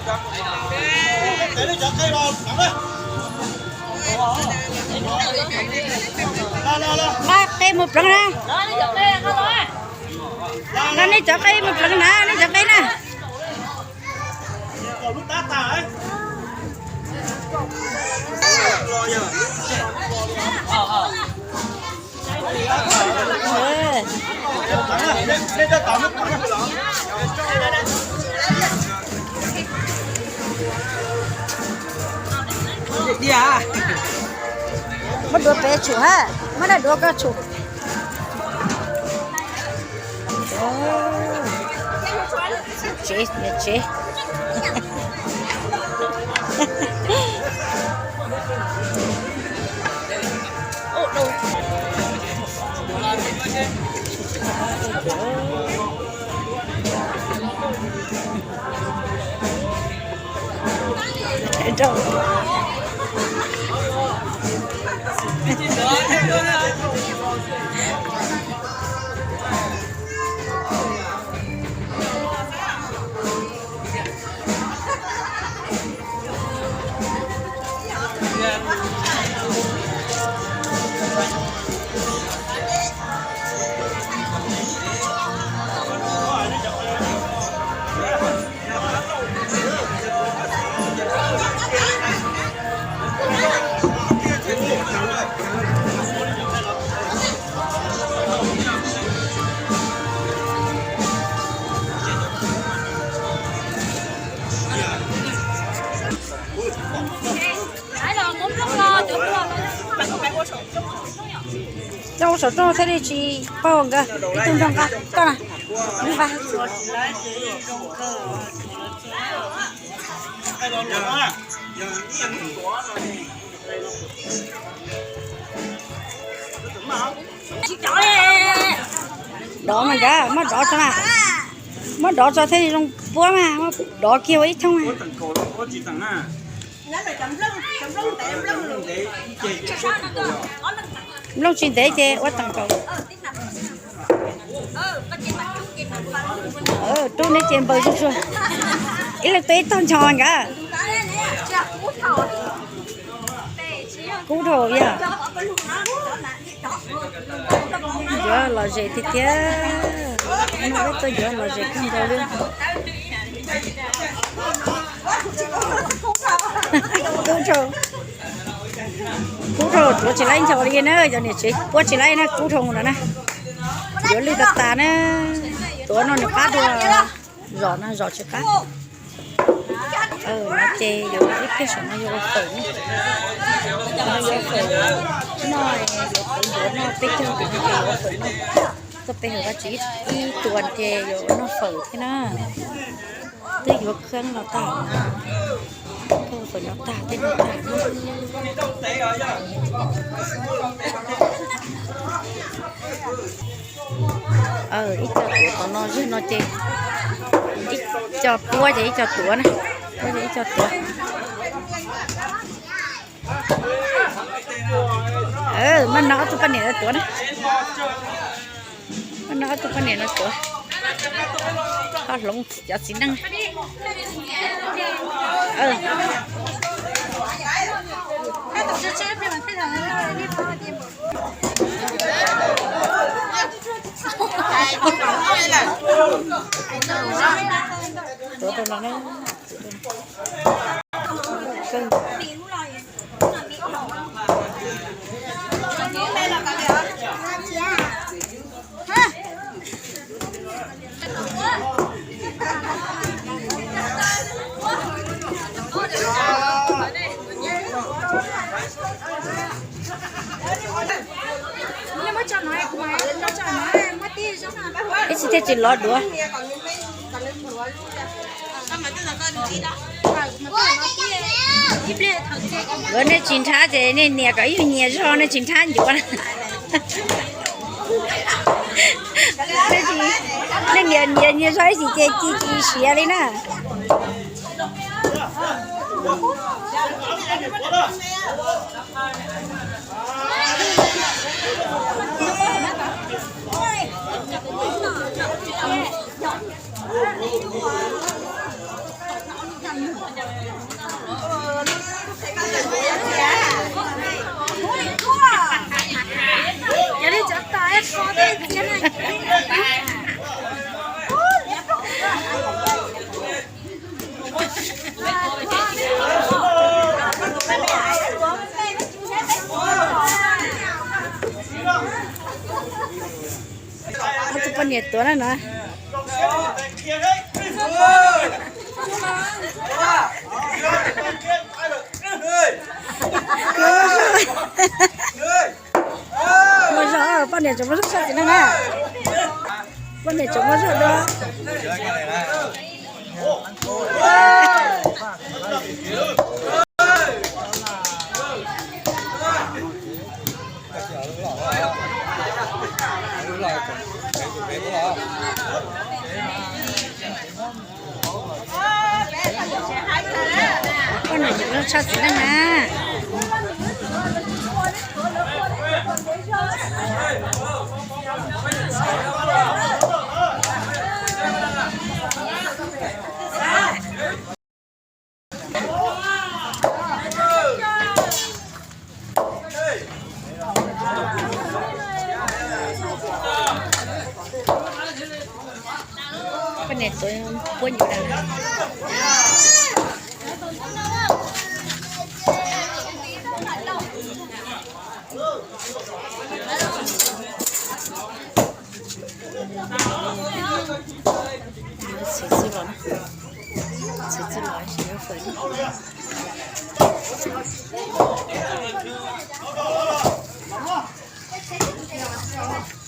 Nqa qe mus pleev na. Nqa nej cov qe mus pleev na, nej cov qe na. Muab duav pem tshum ha, muab dab duav koj tshum. Tsev, niam tsev. Coj ua saum rooj thiaj li tsis paug nkawd. Ib tug nrog nqa koj na. Nqa. Dov mas nkawd muab dov tso mas. Muab dov tso thiaj li zoo puab mas, muab dov kiag ua ib thooj mas. Nplooj tsis ntev ces ua teem kaum. Rub neb ces npaws zuj zus. Ib leeg tuaj ib tog ncho nkawd. Kub dhau yog. Yuav lom zem tiag tiag. No peb tuaj yuav lom zem kawg nkaus li. Kub dhau, kub dhau tuav tsis laib ncho li na, yog niam tsev puab tsis laib na, kub dhau no na. Yuav lwj tas tas na, tuav no nws qab dua zom no zom tsis qab. No ces yuav ib pliag saum no yuav ua fawm na. Yuav fawm noj, yuav fawm noj peb caug tim no ces yuav fawm noj. Tuaj pe hawm Vaj Tswv ib tuas ces yuav noj fawm thiab na. Twb yuav khab no tag, khab fawm no tag thiab no tag. Ib co tuav tom no, zig no ces ib co puab ces ib co tuav na, puab ces ib co tuav. Mas no ob tug poj niam tuav na, mas no ob tug poj niam no tuav, ho hloov cov txiv neej. Tuav rau no na. Ib tsis thiaj tsis lov duav. Nkawd nej tsis nrhab ces nej nias kom ib yug nyias zog, nej tsis nrhab ncuav na. Nej nias nyias zog ib tsis ces ci tsis siav li na. Niam tuav na no. Muaj zog, poj niam tseem muaj zog tshaj txiv neej na. Poj niam tseem muaj zog dua. Poj niam tseem muaj zog tshaj txiv neej na. Poj niam tuav puab nyuj dab. Txiv txwj los, txiv txwj los tsis muaj fawm.